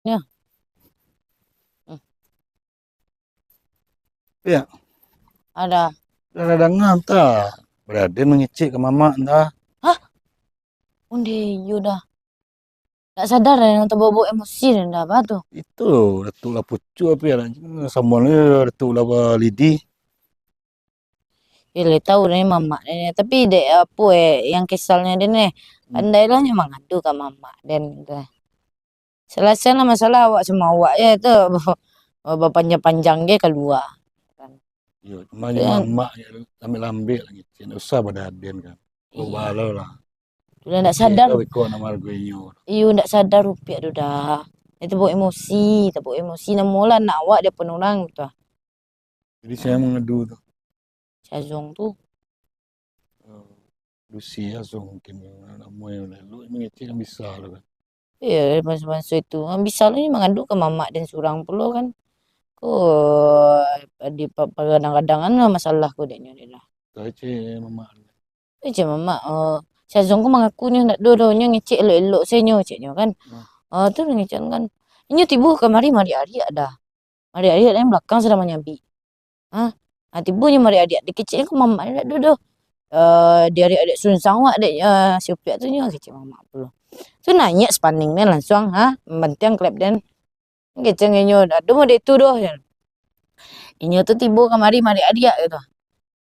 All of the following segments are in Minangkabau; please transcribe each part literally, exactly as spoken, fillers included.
Yo. Hmm. Yo. Ado. Lah danga antah. Baraden mangecek ka mamak antah. Hah? Ondeh iyo Da. Ndak sadar Da, nan tabao-bao emosi Da, baa tu? Itu, Datuak lah pucuak api anak, samo ni Datuak lah balidi. Yo, lai tau den mamak den, tapi dek apo, eh, yang kesalnyo den, eh, hmm, pandai lah nyo mangadu ka mamak den, gitu. Salasaian lah masalah awak samo awak je tu, ba-, bapanjang-panjang je kalua. Yo, cuma kan mamak je lambek-lambek lah ngecek, ndak usah badaden kan. Iyo. Balo lah. Tu lah ndak sadar. Beko nak margo inyo. Iyo, ndak sadar rupiah tu Da. Itu tabao emosi, tabao emosi, namo lah anak awak diapoan urang gitu. Jadi, sia mangadu tu? Si Azong tu. Oh, dusi Azong mungkin, namo yang elok mangecek kan bisa lah kan. Iyo, banso-banso itu. Ah, bisa lah nyo mangadu ka mamak den surang pulo kan. Ko, di pa-, pagadang-gadangan lah masalah ko dek nyo dek Da. Kecek mamak. Kecek mamak, eh, si Azong ko mangaku nyo ndak ado doh, nyo ngecek elok-elok se nyo, cek nyo kan. Hmm. Ah, tu ngecek kan. Inyo tibo kamari mariak-ariak Da. Mariak-ariak, nan balakang sadang manyabik. Ha? Ha, tibo nyo mariak-ariak, dikecek ko mamak ndak ado doh. Eh, diariak-ariak sunsang awak dek, eh, si Upiak tu nyo, kecek mamak pulo. Tu naiak sapaning den lansuang, ha, mambantiang klep den. Kecek inyo, "Ado mode tu doh," jar. Inyo tu tibo kamari mariak-ariak gitu.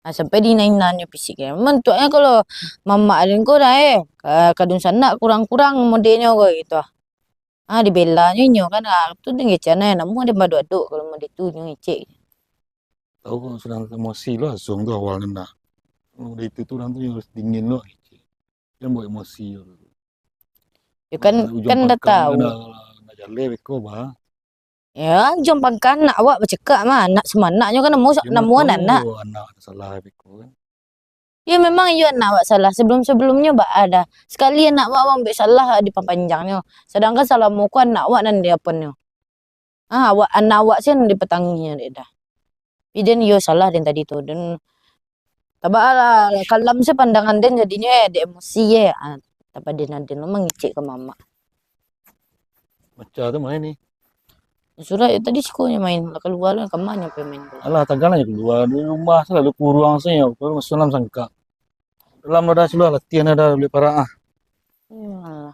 Ha, sampai diinan-inan nyo fisik e. Mantuaknyo kalau mamak den ko Da, eh, ka-, ka dunsanak kurang-kurang modenyo ko gitu. Ah, dibelanyo inyo kan, ah, tu den ngecek, nah, namo den baadok-adok kalau mode tu nyo ngecek. Tau kok sadang emosi lo Azong tu awalnyo nak. Mode itu tu urang tu harus dingin lo ngecek. Jan buek emosi lo. Yo kan, ujuang kan dah pangkang tau. Nak, nak jaleh beko, bah. Yo, ujuang pangkang nak awak bacakak mah, anak samanaknyo kan namo, namo anak. Yo, namo tu anak salah beko kan. Yo, memang iyo anak awak salah. Sabalum-sabalumnyo baa Da. Sakali anak awak mambuek salah, dipapanjangnyo. Sadangkan salamo ko anak awak nan diapoannyo. Ah, awak, anak awak se nan dipatangihnyo dek Da. Tapi den iyo salah den tadi tu. Den tabaa lah, kalam se pandangan den jadinyo, eh, dek emosi, eh. Ah, tapaden-aden lo mangecek ka mamak. Maca tu main ni. Surah tadi siko nyo main, lah kalua lah, kama nyo pai main bola. Alah, tagan lah nyo kalua. Di rumah salalu kuruang se nyo, baru masuak dalam sangkak. Dalam lah dah, sudah latihan lah dah, buliah parak ah. Iyolah.